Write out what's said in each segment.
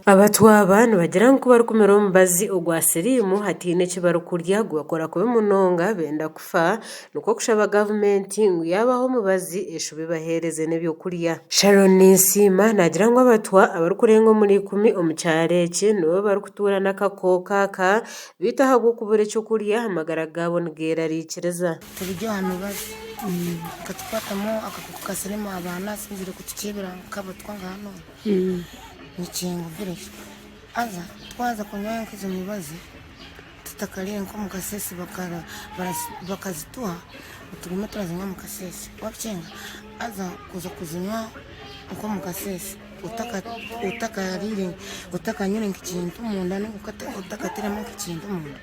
Abatwa aba nibagira ngu kubarikumira omubazi ogwa siriimu hataine eki barikurya gubakora kubi munonga benda kufa nikwo kushaba gavumenti ngu yaabaha omubazi eshube ebaheereze n'ebyokurya. Sharon Ninsiima naagira ngu abatwa abarikurenga omuri ikumi omu kyaro eki nibo barikutuura n'akakooko aka beitu ahabw'okubura ekyokurya amagara gaabo nigeerarikiriza. Turi aha mibazi ekatukwatamu akakooko ka siriimu abaana asinzire kutukyebera nk'abatwa nka hanu Nikyengo village haza twaza kunywa nkezo mibazi tutakariire nkomu kasese bakazituha tugume turazinywa omu kasese wabicenga haza kuza kuzinywa nkomu kasese otakariire otakanywire nkekintu omunda ninga otakatiremu nkekintu omunda.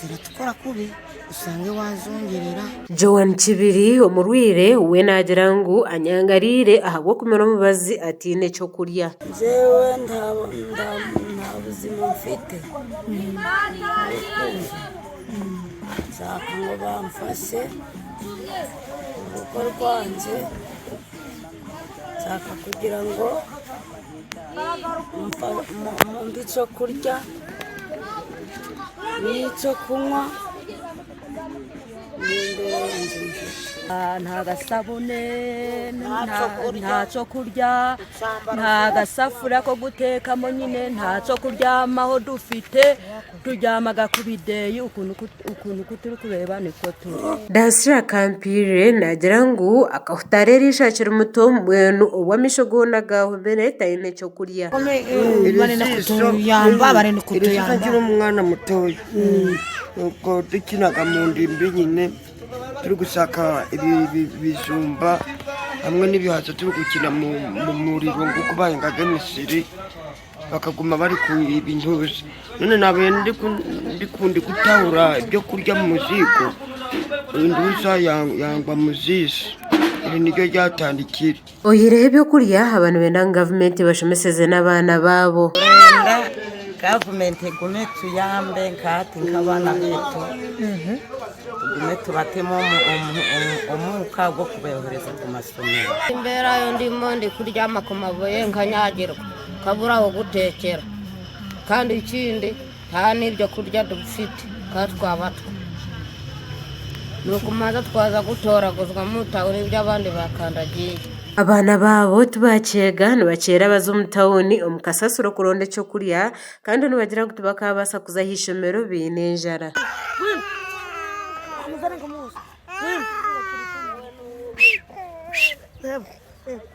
Ziratukora kubi oshange waazongyerera. Joan Kibiri omurwaire we naagira ngu anyangariire ahabw'okumira omubazi ataine ky'okurya. Njyewe nta buzima mfite, nshaka ngu bamfashe orugo rwangye, nshaka kugira ngu mumpe ekyokurya n'ekyokunywa Nta gasabune, nta kyokurya, nta gasafuriya k'okuteekamu nyine, nta ky'okuryamaho dufite, turyamaga ku bideeyi oku oku turikureeba nikwo turi. Dansira Kampiire naagira ngu akahutaara eriisho akiri muto mbwenu obu amaisho goona gaahumire taine ky'okurya. Eriisho nkiri omwana mutoya obwo tukinaga mu ndimbi nyine turikushaka ebijumba hamwe n'ebihaza turikukina omu muriro nk'oku bahingaga emisiri. Bakaguma bari kubintuza none nabaire ndikutahura ebyokurya omu ziiko enduuza yangwa omu ziiso eri niryo ryatandikire. Oyihireho ebyokurya, aba nibenda ngu gavumenti ebashomeseze n'abaana baabo. Nenda gavumenti egume etuyambe nka hati nk'abaana baitu tugume tubatemu omuuka gw'okubohereza omu masomero. Embeera ei ndimu ndikuryama ku mabuye nkanyagirwa. Nkabura ah'okuteekyera kandi ekindi nta n'ebyokurya dufite nkatwe abatwa. N'okumanza twaza kutooraguzwa omu tawuni ebi abandi baakandagiire. Abaana baabo tibakyega nibakyera baza omu tawuni omu kasasiro kuronda ekyokurya kandi nibagira ngu tibakaabaasa kuza aha ishomero baine enjara.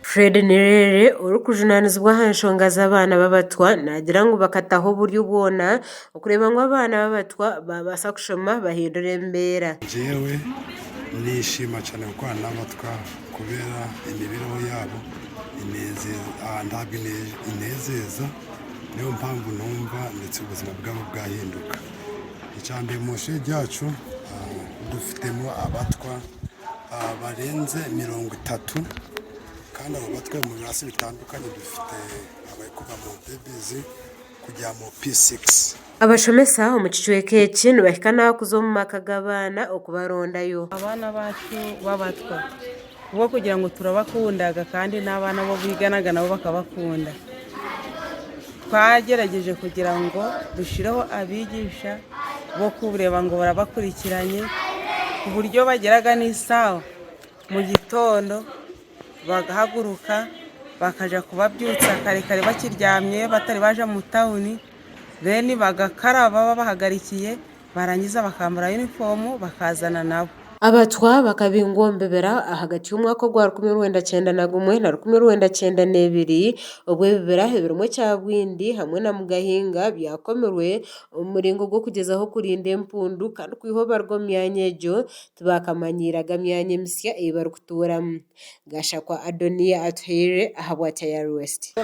Fred Nirere orikujunaanizibwa aha nshonga z'abaana b'abatwa naagira ngu bakataho oburyo bwona okureeba ngu abaana b'abatwa baabaasa kushoma bahindura embeera. Njyewe ninsiima cyane gukorana n'abatwa kubera emibereho yabo ntabwo inezeza niyo mpamvu numva ndetse ubuzima bwabo bwahinduka. Icyambere mu ishuri ryacu dufitemo abatwa barenze 30 kandi abo batwa mu birasi bitandukanye dufite abari kuva mu bebizi kugera mu P6. Abashomesa omu kicweka eki nibahika n'aha kuza omu maka g'abaana okubarondayo. Abaana bacu b'abatwa bo kugira ngu turabakundaga kandi n'abaana bo biganaga nabo bakabakunda. Twagerageje kugira ngu dushireho abigisha b'okureeba ngu barabakurikiranye ku buryo bageraga n'esaawa mu gitondo bakahaguruka bakaja kubabyutsa kare kare bakiryamye batari baja mu tawuni then bagakaraba babahagarikiye barangiza bakambara yunifoomu bakazana nabo. Abatwa bakabingwa omu bibira ahagati y'omwaka ogwa 1991 na 1992 obu ebibira ebirimu ekya Bwindi hamwe na Mugahinga byakomirwe omu muringo gw'okugyezaho kurinda empundu kandi kwiha obu baruga omu myanya egyo tibakamanyiiraga myanya emisya ei barikutuuramu. Gashakwa Adoniya Atuhaire ahabwa Tayari West.